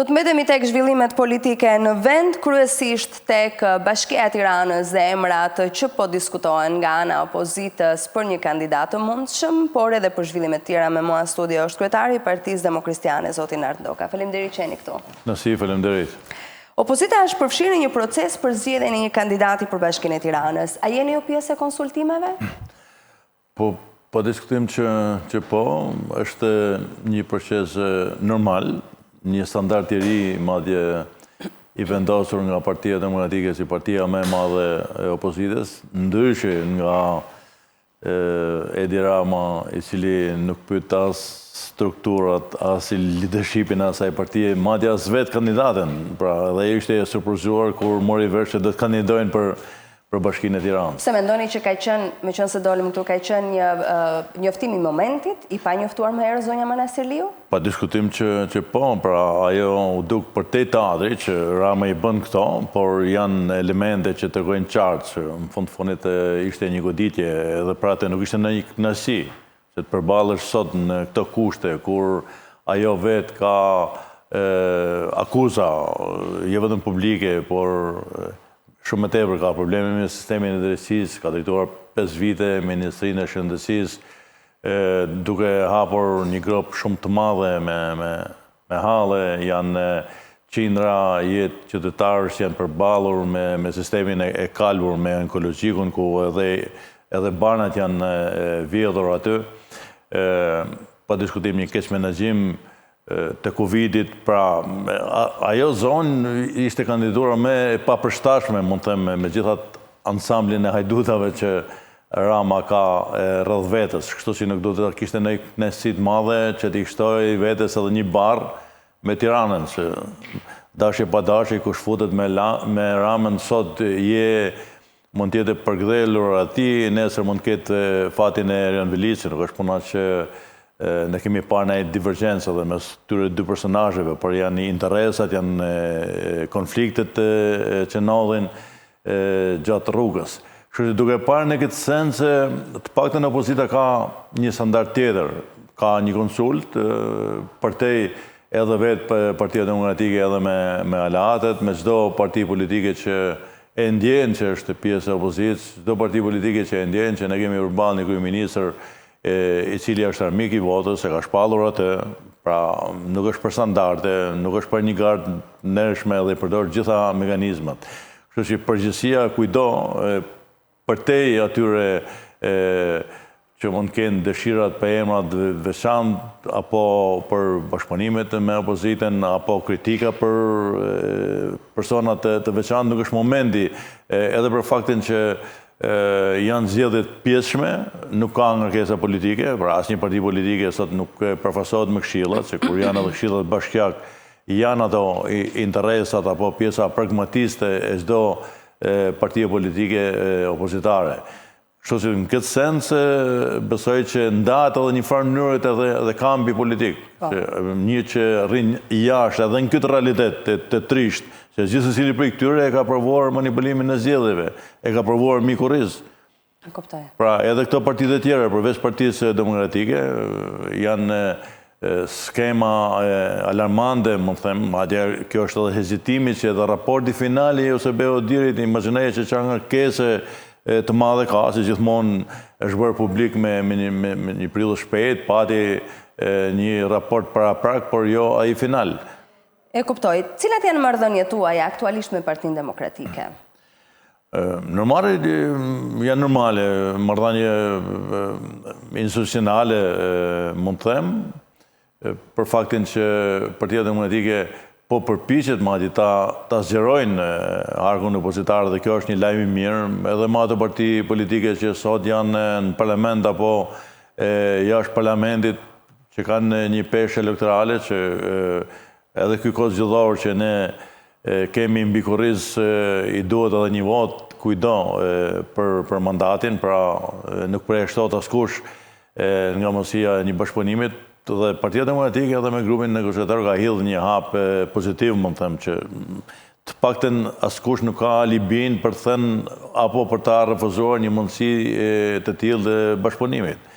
Do të mbetemi tek zhvillimet politike në vend, kryesisht tek Bashkia e Tiranës dhe emrat që po diskutohen nga ana e opozitës për një kandidat të mundshëm, por edhe për zhvillime të tjera me mua në studio është kryetari i Partisë Demokristiane, zoti Nard Ndoka. Faleminderit që jeni këtu. Nasi, faleminderit. Opozita është përfshirë në një proces për zgjedhjen e një kandidati për Bashkinë e Tiranës. A jeni ju pjesë e konsultimeve? Po, pa diskutim që, që po, është një proces normal, një standard i ri, madje i vendosur nga Partia Demokratike si partia më e madhe e opozitës, ndryshe nga Edi Rama, i cili nuk pyet as strukturat, as leadershipin e asaj partie, madje as vetë kandidaten. Pra, edhe ishte e surprizuar kur mori vesh që do të kandidojnë për për Bashkinë e Tiranës. Pse mendoni që ka qenë, meqenëse dolëm këtu, ka qenë një njoftim i momentit, i panjoftuar më herët zonja Manastirliu? Pa diskutim që, që po, pra ajo u duk përtej teatrit që Rama i bën këto, por janë elemente që tregojnë qartë që në fund të fundit ishte një goditje edhe për atë nuk ishte ndonjë kënaqësi Që të përballesh sot në këto kushte kur ajo vetë ka akuza, jo vetëm publike, por shumë më tepër ka probleme me sistemin e drejtësisë, ka drejtuar 5 vite Ministrinë e Shëndetësisë, duke hapur një gropë shumë të madhe me, me, me halle, janë qindra jetë qytetarësh që janë përballur me, me sistemin e, e kalbur, me onkologjikun, ku edhe, edhe barnat janë vjedhur aty. E, pa diskutim një keqmenaxhim të Covidit, pra ajo zonë ishte kandidatura më e papërshtatshme, mund të them, me gjithë atë ansamblin e hajdutave që Rama ka rreth vetes, kështu që nuk do të kishte ndonjë kënaqësi të madhe që t'i shtojë vetes edhe një barrë me Tiranën, se dashje pa dashje kush futet me la, me Ramën sot je mund të jetë e përkëdhelur atij, nesër mund të ketë fatin e Erion Veliajt, nuk është puna që ne kemi parë një divergjencë edhe mes këtyre dy personazheve, por janë interesat, janë konfliktet që ndodhin gjatë rrugës. Kështu që duke parë në këtë sens, të paktën opozita ka një standard tjetër, ka një konsultë, përtej edhe vetë Partia Demokratike edhe me, me aleatët, me çdo parti politike që e ndjen që është pjesë e opozitës, çdo parti politike që e ndjen që ne kemi përballë një kryeministër e, i cili është armik i votës, e ka shpallur atë, pra nuk është për standarde, nuk është për një garë të ndershme dhe i përdor gjitha mekanizmat. Kështu që përgjegjësia kujdo përtej atyre e, që mund të kenë dëshirat për emra të veçantë apo për bashkëpunimet me opozitën apo kritika për persona të, të veçantë nuk është momenti edhe për faktin që janë zgjedhje të pjesshme, nuk ka ngarkesa politike, pra asnjë parti politike sot nuk përfaqësohet me këshillat, se kur janë edhe këshillat bashkiak, janë ato interesat apo pjesa pragmatiste e çdo partie politike opozitare. Kështu që në këtë sens besoj që ndahet edhe një farë mënyre edhe edhe kampi politik, po. që një që rrin jashtë edhe në këtë realitet të, të trishtë, që gjithsecili prej këtyre e ka provuar manipulimin e zgjedhjeve, e ka provuar mbi kurriz. E kuptoj. Pra, edhe këto partitë e tjera, përveç Partisë Demokratike, janë skema alarmante, mund të them, madje kjo është edhe hezitimi që edhe raporti final i OSBE-ODIHR-it, imagjinoje që çfarë ngarkese të madhe ka, se gjithmonë është bërë publik me, me, një, me, me një periudhë shpejt, pati një raport paraprak, por jo ai final. E kuptoj. Cilat janë marrëdhëniet tuaja aktualisht me Partinë Demokratike? Normale, janë normale, marrëdhënie institucionale, mund të them, për faktin që Partia Demokratike po përpiqet madje ta ta zgjerojnë harkun opozitar dhe kjo është një lajm i mirë, edhe me ato parti politike që sot janë në parlament apo jashtë parlamentit që kanë një peshë elektorale që edhe ky kod zgjedhor që ne kemi mbi kurriz i duhet edhe një votë kujdo për për mandatin, pra nuk përjashtohet askush nga mundësia e një bashkëpunimit dhe Partia Demokratike edhe me grupin negociator ka hedhur një hap pozitiv, mund të them që të paktën askush nuk ka alibinë për të thënë apo për ta refuzuar një mundësi të tillë të bashkëpunimit.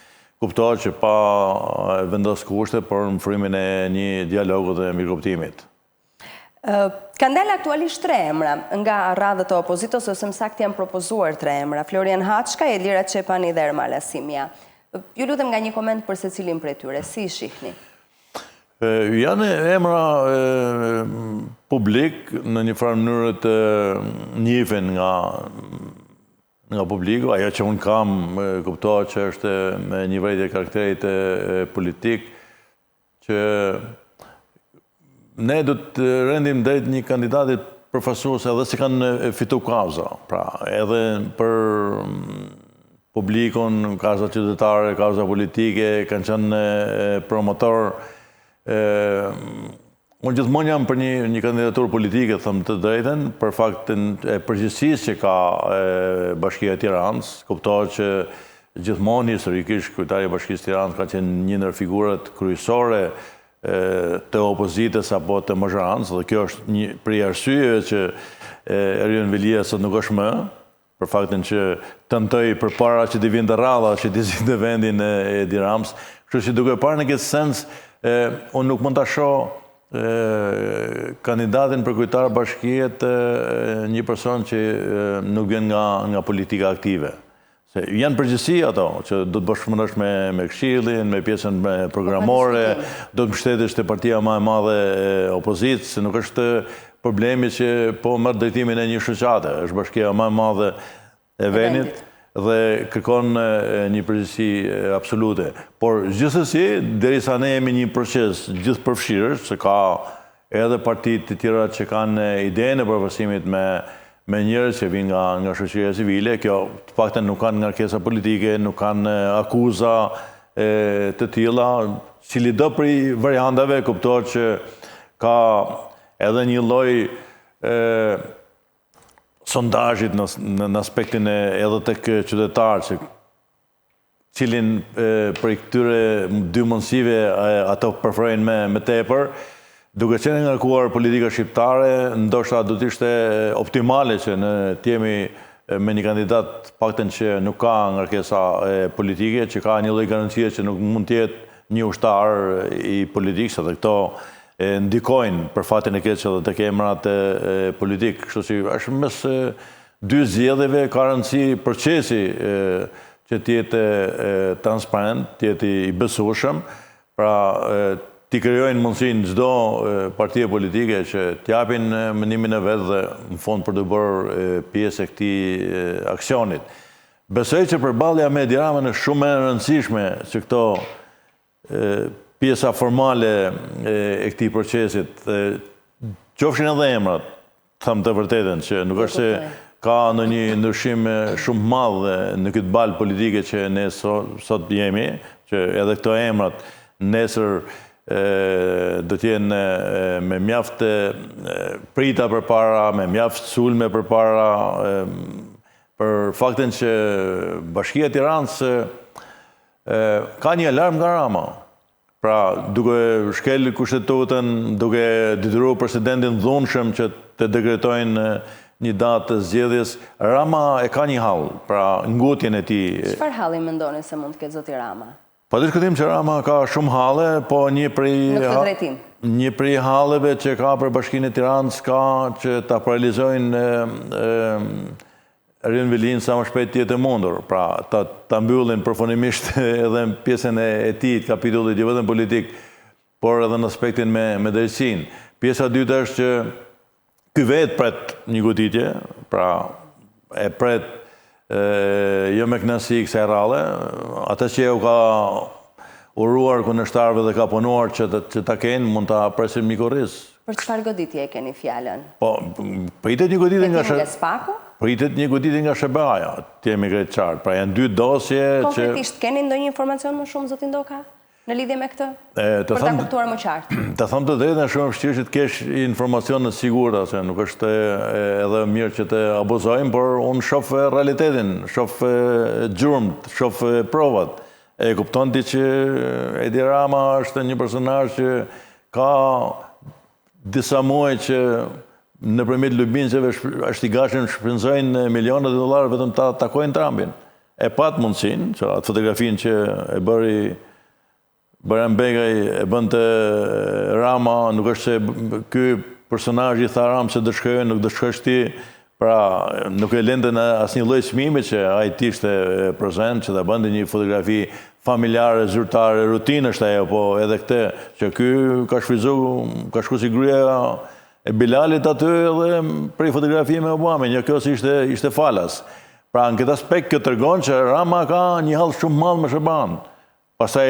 Kuptohet që pa vendos kushte për në frymin e një dialogu dhe mirëkuptimit. Kanë dalë aktualisht tre emra nga radhët e opozitës, ose më saktë janë propozuar tre emra, Florian Haçka, Edlira Çepani dhe Ermala Simja. Ju lutem nga një koment për secilin prej tyre, si i shihni? Janë emra publik në një farë mënyre të njihen nga nga publiku, ajo që unë kam, kuptohet që është me një vërejtje karakterit politik, që ne do të rendim drejt një kandidatit përfaqësues edhe se kanë fitu kauza, pra edhe për publikun, kauza qytetare, kauza politike, kanë qenë promotor. Unë gjithmonë jam për një, një kandidaturë politike, them të drejtën, për faktin e përgjegjësisë që ka Bashkia e Tiranës, kuptohet që gjithmonë historikisht kryetari i Bashkisë Tiranës ka qenë një ndër figurat kryesore të opozitës apo të mazhorancës, dhe kjo është një prej arsyeve që Erion Veliaj sot nuk është më, për faktin që tentoi përpara që t'i vinte radha që t'i zinte vendin e Edi Ramës. Kështu që duke parë në këtë sens, unë nuk mund ta shoh kandidatin për kryetar bashkie të një person që nuk vjen nga nga politika aktive. Se janë përgjegjësi ato, që do të bashkëpunosh me, me këshillin, me pjesën me programore, do të mbështetesh te partia më e madhe e opozitës, se nuk është problemi që po merr drejtimin e një shoqate, është bashkia më e madhe e vendit dhe kërkon një përgjegjësi absolute. Por gjithsesi, derisa ne jemi një proces gjithëpërfshirës, se ka edhe parti të tjera që kanë idenë e përfaqësimit me me njerëz që vijnë nga nga shoqëria civile, kjo të paktën nuk kanë ngarkesa politike, nuk kanë akuza e, të tilla, cilido prej varianteve kuptohet që ka edhe një lloj e, sondazhit në, në, në aspektin e edhe tek qytetarët që cilin prej këtyre dy mundësive ato preferojnë me më tepër. Duke qenë e ngarkuar politika shqiptare, ndoshta do të ishte optimale që ne të jemi me një kandidat të paktën që nuk ka ngarkesa politike, që ka një lloj garancie që nuk mund të jetë një ushtar i politikës, edhe këto ndikojnë për fatin e keq edhe tek emrat politikë. Kështu që është mes dy zgjedhjeve ka rëndësi procesi që të jetë transparent, të jetë i besueshëm, pra t'i krijojnë mundësinë çdo partie politike që t'japin mendimin e vet dhe në fund për t'u bërë pjesë e këtij aksionit. Besoj që përballja me Edi Ramën është shumë e rëndësishme që këto pjesa formale e këtij procesit, qofshin edhe emrat, të them të vërtetën, që nuk është se ka ndonjë ndryshim shumë të madh në këtë balë politike që ne sot jemi, që edhe këto emrat nesër do të jenë me mjaft prita përpara, me mjaft sulme përpara, për faktin që Bashkia e Tiranës Ka një alarm nga Rama. Pra, duke shkel kushtetutën, duke detyruar presidentin dhunshëm që të dekretojnë një datë të zgjedhjes, Rama e ka një hall, pra ngutjen e tij. Çfarë halli mendoni se mund të ketë zoti Rama? Pa diskutim që Rama ka shumë halle, po një prej Në këtë drejtim. Një prej halleve që ka për Bashkinë e Tiranës ka që ta paralizojnë Erion Veliajn sa më shpejt të jetë e mundur, pra ta ta mbyllin përfundimisht edhe pjesën e, e tij të kapitullit jo vetëm politik, por edhe në aspektin me me drejtësinë. Pjesa e dytë është që ky vetë pret një goditje, pra e pret e, jo me kënaqësi kësaj radhe, atë që u ka uruar kundërshtarëve dhe ka punuar që të, që ta kenë, mund ta presim një kurriz. Për çfarë goditje e keni fjalën? Po, pritet një goditje nga Hetim nga SPAK-u? Pritet një goditje nga SHBA-ja, të jemi krejt qartë. Pra janë dy dosje që Konkretisht, keni ndonjë informacion më shumë zoti Ndoka në lidhje me këtë? Për ta kuptuar më qartë. Të them të drejtën, është shumë e vështirë që të kesh informacion të sigurt, se nuk është edhe mirë që të abuzojmë, por unë shoh realitetin, shoh gjurmët, shoh provat. E kupton ti që Edi Rama është një personazh që ka disa muaj që nëpërmjet lobingeve është i gatshëm të shpenzojnë miliona dollarë vetëm ta takojnë Trumpin. E pat mundësinë, që atë fotografinë që e bëri Bajram Begaj e bënte Rama, nuk është se ky. personazhi tha Ramës se do shkoj, nuk do shkosh ti, pra nuk e lente në asnjë lloj çmimi që ai të ishte prezent, që ta bënte një fotografi familjare, zyrtare, rutinë është ajo, po edhe këtë, që ky ka shfrytëzu, ka shku si gruaja e Bilalit aty edhe për fotografi me Obamën, jo kjo se ishte, ishte falas. Pra në këtë aspekt kjo tregon që Rama ka një hall shumë madh me SHBA-në. Pastaj,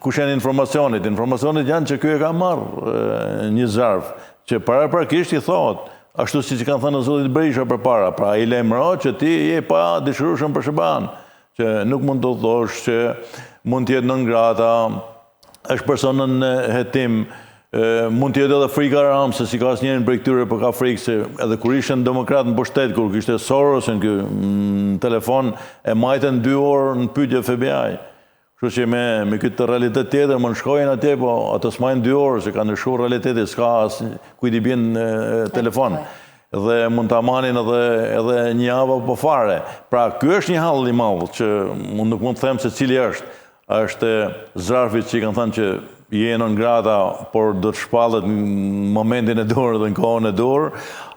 kush janë informacionet? Informacionet janë që ky e ka marrë një zarf, që paraprakisht i thotë, ashtu siç i kanë thënë zotit Berisha përpara, pra i lajmëro që ti je i padëshirueshëm për SHBA-në, që nuk mund të thosh që mund të jetë non grata, është person në hetim, mund të jetë edhe frika e Ramës, se s'i ka asnjërin prej këtyre, por ka frikë se edhe kur ishin demokratë në pushtet, kur kishte Sorosin ky në telefon, e majtën dy orë në pyetje FBI. Kështu që me, me këtë realitet tjetër, mund shkojnë atje, po ato s'majnë dy orë, se ka ndryshuar realiteti, s'ka as kujt i bjen telefon. Dhe mund ta manin edhe, edhe një javë apo fare. Pra, ky është një hall i madh, që unë nuk mund të them se cili është. Është zarfi që i kanë thënë që je non grata, por do të shpallet në momentin e duhur dhe në kohën e duhur,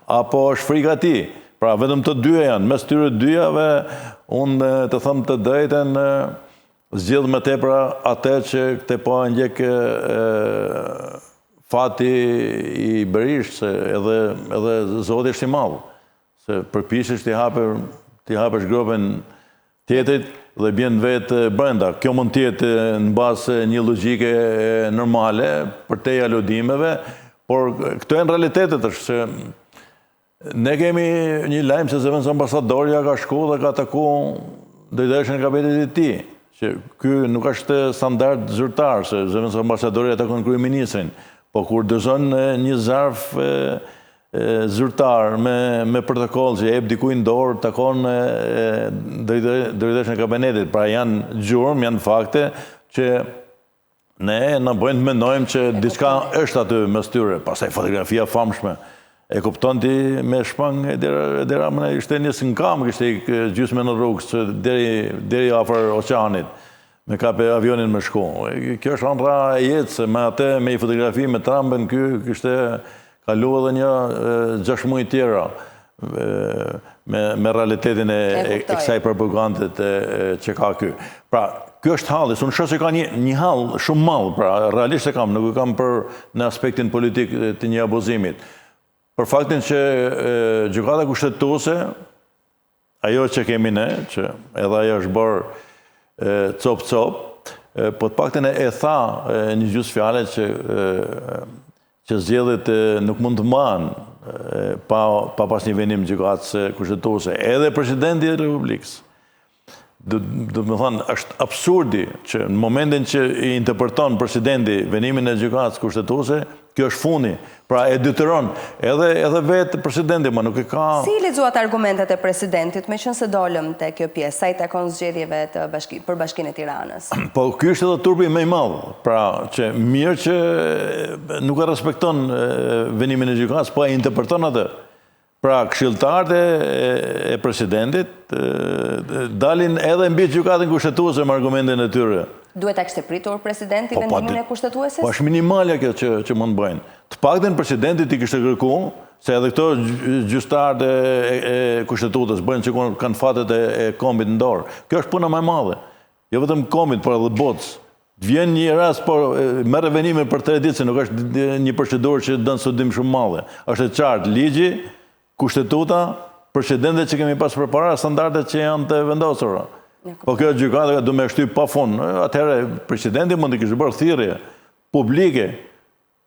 apo është frika e tij. Pra vetëm të dyja janë, mes tyre dyjave, unë të them të drejtën, zgjedh më tepër atë që këtë po e ndjek fati i Berishës, se edhe, edhe Zoti është i madh, se përpiqesh t'i hapësh, t'i hapësh gropën tjetrit dhe bjen vetë brenda. Kjo mund të jetë në bazë një logjike normale, përtej aludimeve, por këto janë realitetet është se ne kemi një lajm se zëvendës ambasadorja ka shku dhe ka taku drejtoreshën e kabinetit të tij, që ky nuk është standard zyrtar, se zëvendës ambasadorja takon kryeministrin, po kur dorëzon një zarf zyrtar me me protokoll që jep dikujt në dorë takon drejtoreshën e kabinetit. Pra janë gjurmë, janë fakte që ne na bëjnë të mendojmë që diçka është aty mes tyre. Pastaj fotografia e famshme. E kupton ti me shmang Edi Ramën ishte nisë në kamë, kishte gjysmë në rrugë, që deri, deri afër oqeanit. Me kape avionin me shku. Kjo është ëndrra e jetës, se me atë, me një fotografi me Trumpin, ky kishte kalu edhe një 6 muaj tjera me, me realitetin e, e, e kësaj propagandet që ka ky. Pra, ky është halli, se unë shoh se ka një, një hall shumë madh, pra, realisht e kam, nuk e kam për në aspektin politik të një abuzimit. Për faktin që gjykata kushtetuese Ajo që kemi ne, që edhe ajo është bërë copë-copë, po të paktën e tha një gjysë fjale që që zgjedhjet nuk mund të mbahen pa, pa pas një vendim gjykatës kushtetuese. Edhe presidenti i Republikës. Do, do të thënë, është absurdi që në momentin që i interpreton presidenti vendimin e gjykatës kushtetuese, kjo është fundi. Pra e detyron edhe edhe vetë presidenti, më nuk e ka Si i lexuat argumentet e presidentit, meqenëse dolëm te kjo pjesë, sa i takon zgjedhjeve të bashki, për Bashkinë e Tiranës? Po ky është edhe turpi më i madh. Pra që mirë që nuk e respekton vendimin e gjykatës, po e interpreton atë. Pra, këshilltarët e presidentit dalin edhe mbi gjykatën kushtetuese me argumentin e tyre. Duhet ta kishte pritur presidenti po, po, vendimin e kushtetueses? Po është minimalja kjo që që mund të bëjnë. Të paktën presidentit i kishte kërku se edhe këto gjyqtarët e, e, e kushtetutës bëjnë sikur kanë fatet e, e kombit në dorë. Kjo është puna më e madhe. Jo vetëm kombit, por edhe botës. Të vjen një rast, por merre vendimin për 3 ditë, se nuk është një procedurë që don studim shumë madhe. Është e qartë, ligji, kushtetuta, precedentet që kemi pas përpara, standardet që janë të vendosura. Po kjo gjykata do me shty pa fund. Atëherë presidenti mund të kishte bërë thirrje publike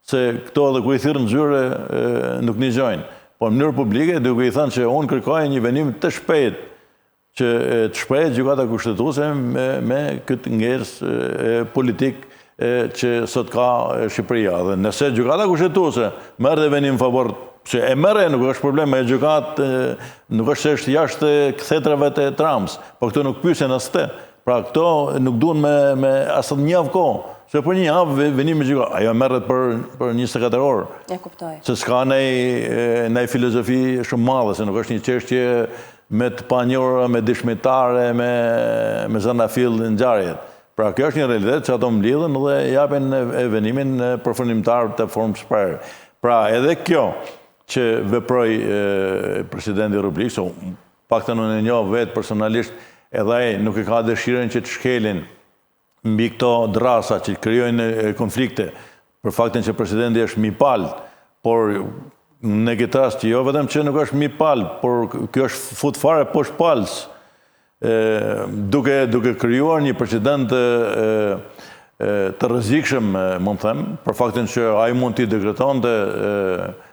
se këto edhe kur i thirr në zyre nuk nigjojnë. Po në mënyrë publike duke i thënë që unë kërkoj një vendim të shpejtë që të shprehet gjykata kushtetuese me, me këtë ngecje politik që sot ka Shqipëria. Dhe nëse gjykata kushtetuese merr dhe vendim në favor, që e merr nuk është problem me gjykatë, nuk është se është jashtë kthetrave të Ramës, po këto nuk pyesin as të. Pra këto nuk duan me, me as një javë kohë, se për një javë vendim i gjykatës, ajo merret për, për 24 orë. E kuptoj. Se s'ka nej, nej filozofi shumë madhe, se nuk është një çështje me të panjohura, me dëshmitare, me, me zanafillë ngjarjet. Pra kjo është një realitet që ato mblidhen dhe japin vendimin përfundimtar të formës së prerë. Pra edhe kjo që veproi presidenti i Republikës, se paktën unë e njoh vetë personalisht, edhe ai nuk e ka dëshirën që të shkelin mbi këto dërrasa që krijojnë konflikte, për faktin që presidenti është mbi palë, por në këtë rast jo vetëm që nuk është mbi palë, por kjo është fut fare poshtë palës, duke duke krijuar një precedent të rrezikshëm, mund të them, për faktin që ai mund t'i dekretonte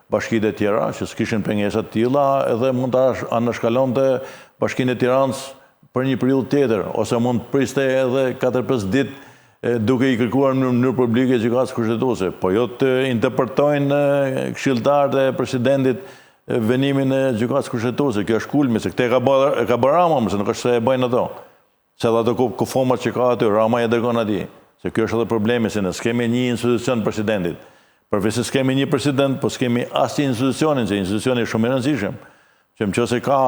bashkitë e tjera, që s'kishin pengesa të tilla, edhe mund ta anashkalonte bashkinë e Tiranës për një periudhë tjetër, ose mund të priste edhe 4-5 ditë duke i kërkuar në mënyrë publike gjykatës kushtetuese, po jo të interpretojnë këshilltarët e presidentit vendimin e gjykatës kushtetuese. Kjo është kulmi, se këtë e ka bërë e ka bërë Rama, se nuk është se e bëjnë ato. Se edhe ato kufomat që ka aty, Rama ia dërgon atij. Se kjo është edhe problemi, se ne s'kemi një institucion presidentit. Përveç se s'kemi një president, po s'kemi asnjë institucionin, se institucioni është shumë i rëndësishëm. Që në qoftë se ka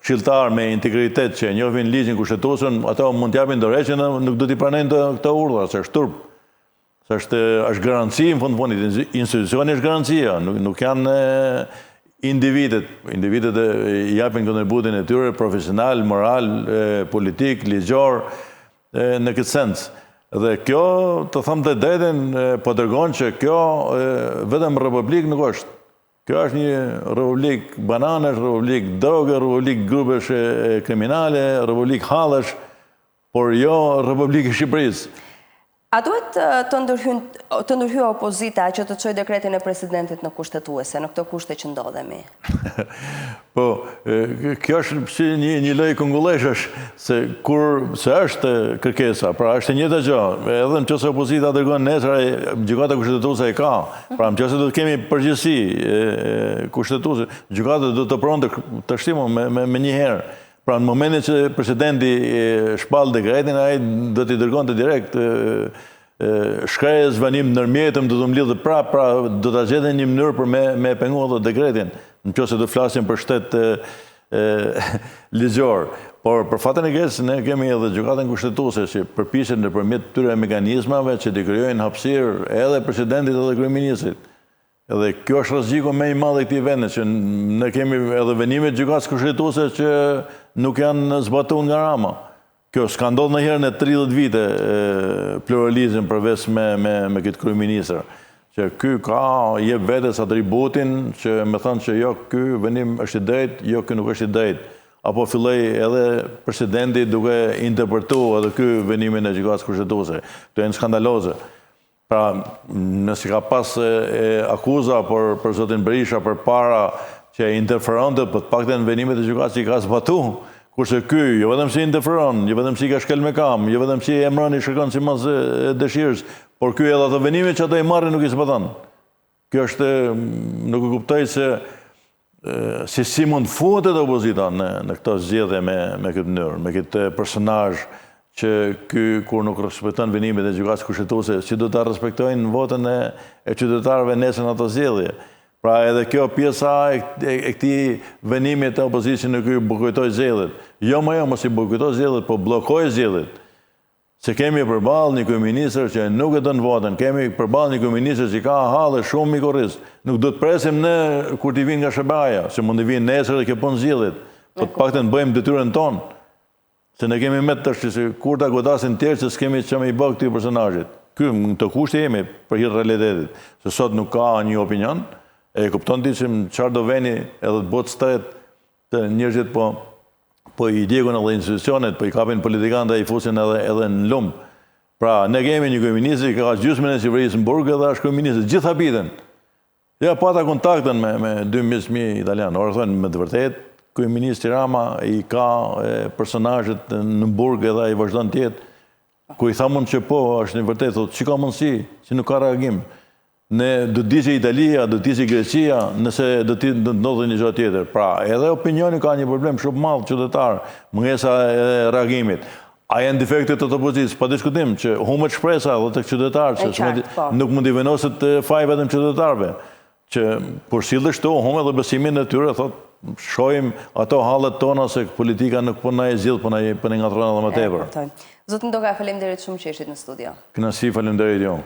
këshilltar me integritet që e njohin ligjin kushtetuesen, ato mund t'japin dorëheqjen dhe nuk do t'i pranojnë këto urdhra, se është turp. Se është, është garanci në fund fundit, institucioni është garancia, nuk, nuk janë individet. Individet e japin kontributin e tyre profesional, moral, politik, ligjor, në këtë sens. Dhe kjo, të them të drejtën, po tregon që kjo vetëm republikë nuk është. Kjo është një republikë bananesh, republikë droge, republikë grupesh kriminale, republikë hallesh, por jo Republikë e Shqipërisë. A duhet të ndërhyn të ndërhyjë opozita që të çojë dekretin e presidentit në kushtetuese, në këto kushte që ndodhemi? Po, kjo është si një një lojë kungulleshash, se kur se është kërkesa, pra është e njëjta gjë, edhe në qoftë se opozita dërgon nesër, gjykata kushtetuese e ka. Pra në qoftë se do të kemi përgjegjësi kushtetuese, gjykata do të pronte tashmë me me menjëherë. Pra në momentin që presidenti shpall dekretin, ai do t'i dërgonte direkt shkresë, vendim ndërmjetëm, do të mblidhte prapë, pra do ta gjenin një mënyrë për me me pengu edhe dekretin, në qoftë se do flasim për shtet ligjor. Por për fatin e keq ne kemi edhe gjykatën kushtetuese që përpiqet nëpërmjet këtyre mekanizmave që t'i krijojnë hapësirë edhe presidentit edhe kryeministrit. Edhe kjo është rreziku më i madh i këtij vendi që ne kemi edhe vendime të gjykatës kushtetuese që nuk janë zbatuar nga Rama. Kjo s'ka ndodhur ndonjëherë në 30 vite pluralizëm përveç me me me këtë kryeministër. Që ky ka jep vetes atributin që me thënë që jo ky vendim është i drejtë, jo ky nuk është i drejtë. Apo filloi edhe presidenti duke interpretuar edhe ky vendimin e gjykatës kushtetuese. Këto janë skandaloze. Pra, nëse ka pas akuza për, për zotin Berisha përpara që interferonte, po të paktën vendimet e gjykatës i ka zbatu, kurse ky, jo vetëm se interferon, jo vetëm se i ka shkel me kam, jo vetëm se i emron i shkarkon sipas dëshirës, por ky edhe ato vendime që ato i marrin nuk i zbaton. Kjo është, nuk e kuptoj se se si mund të futet opozita në, në këto zgjedhje me, me këtë mënyrë, me këtë personazh që ky kur nuk respekton vendimet e gjykatës kushtetuese, si do ta respektojnë votën e, e qytetarëve nesër në ato zgjedhje. Pra edhe kjo pjesa e, e, e këtij vendimi të opozitës që nuk i bojkotoi zgjedhjet. Jo më jo, mos i bojkotoi zgjedhjet, po bllokoi zgjedhjet. Se kemi përballë një kryeministër që nuk e don votën, kemi përballë një kryeministër që ka halle shumë mbi kurriz. Nuk do të presim ne kur t'i vinë nga SHBA-ja, se mund t'i vinë nesër dhe kjo punë zgjidhet. Po të paktën bëjmë detyrën tonë. Se ne kemi met tash se kur ta godasin tjerë se s'kemi ç'me i bë këtij personazhit. Ky në këto kushte jemi për hir realitetit, se sot nuk ka një opinion, e kupton ti që në çfarë do veni edhe të botës tretë Të njerëzit po po i djegin edhe institucionet, po i kapin politikanët dhe i fusin edhe edhe në lum. Pra, ne kemi një kryeministër që ka gjysmën e qeverisë në burg edhe është kryeministër. Gjithë habiten. Ja pata kontaktin me me dy miq mi italianë. Ora thonë me të vërtetë kryeministri Rama i ka personazhet në burg edhe ai vazhdon të jetë. Ku i tham unë që po, është e vërtetë, thotë, si ka mundësi, si nuk ka reagim. Ne do të digjej Italia, do të digjej Greqia, nëse do të do të ndodhë një gjë tjetër. Pra, edhe opinioni ka një problem shumë të madh qytetar, mungesa e reagimit. A janë defekte të opozitës? Pa diskutim që humbet shpresa edhe tek qytetarët, se qartë, po. nuk mund t'i vendoset faj vetëm qytetarëve. Që kur sillesh kështu, humb edhe besimin e tyre, thotë shohim ato hallet tona se politika nuk po na i zgjidh, po na i po na ngatërron edhe më tepër. Zoti Ndoka, faleminderit shumë që ishit në studio. Kënaqësi, faleminderit ju.